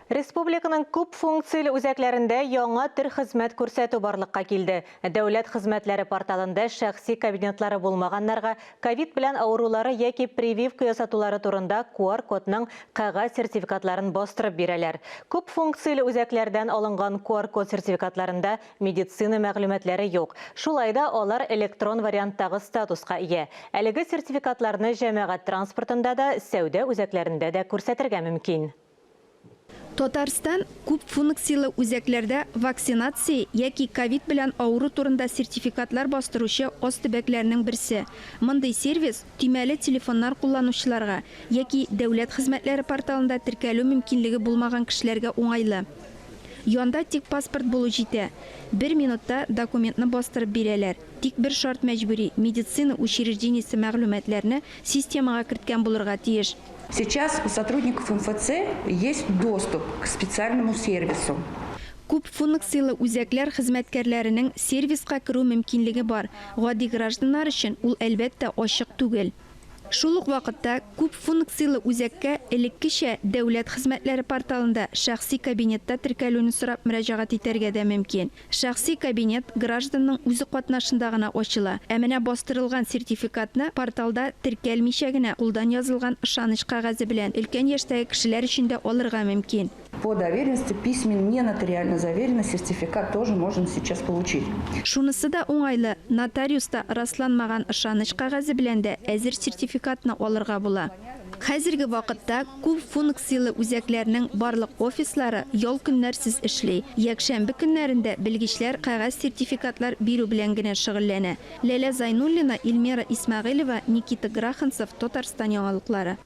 Республиканың күп функцияле үзәкләрендә яңа төр хезмәт күрсәтү барлыкка килде. Дәүләт хезмәтләре порталында шәхси кабинетлары булмаганнарга ковид белән авырулары яки прививка ясатулары турында QR-кодның кәгазь сертификатларын бастырып бирәләр. Күп функцияле үзәкләрдән алынган QR-код сертификатларында медицина мәгълүматлары юк. Шулай да алар электрон варианттагы статуска ия. Әлеге сертификатларны җәмәгать транспортында да, сәүдә үзәкләрендә дә күрсәтергә мөмкин. Татарстан күп функцияле үзәкләрдә вакцинация яки ковид белән авыру турында сертификатлар бастыручы аз төбәкләрнең берсе. Мондый сервис төймәле телефоннар кулланучыларга яки дәүләт хезмәтләре порталында теркәлү мөмкинлеге булмаган кешеләргә уңайлы. Янда тик паспорт булу җитә. Бер минутта документны бастырып бирәләр. Тик бер шарт мәҗбүри, медицина учреждениесе мәгълүматларны системага керткән булырга тиеш. Сейчас у сотрудников МФЦ есть доступ к специальному сервису. Күп функцияле үзәкләр хезмәткәрләренең сервиска керү мөмкинлеге бар, гади гражданнар өчен ул, әлбәттә, ачык түгел. Шул ук вакытта күп функцияле үзәккә элеккечә Дәүләт хезмәтләре порталында шәхси кабинетта теркәлүне сорап мөрәҗәгать итәргә дә мөмкин. Шәхси кабинет гражданның үзе катнашында гына ачыла, ә менә бастырылган сертификатны порталда теркәлмичә генә кулдан язылган ышаныч кәгазе белән өлкән яшьтәге кешеләр өчен дә алырга мөмкин. По доверенности письменно, не нотариально заверенный сертификат тоже можно сейчас получить. Шунысы да уңайлы, нотариуста расланмаган ышаныч кәгазе белән дә әзер сертификатны алырга була. Хәзерге вакытта күп функцияле үзәкләрнең барлык офислары ял көннәрсез эшли. Якшәмбе көннәрендә белгечләр кәгазь сертификатлар бирү белән генә шөгыльләнә. Ләлә Зайнуллина, Эльмира Исмәгыйлева, Никита Граханцев, Татарстан яңалыклары.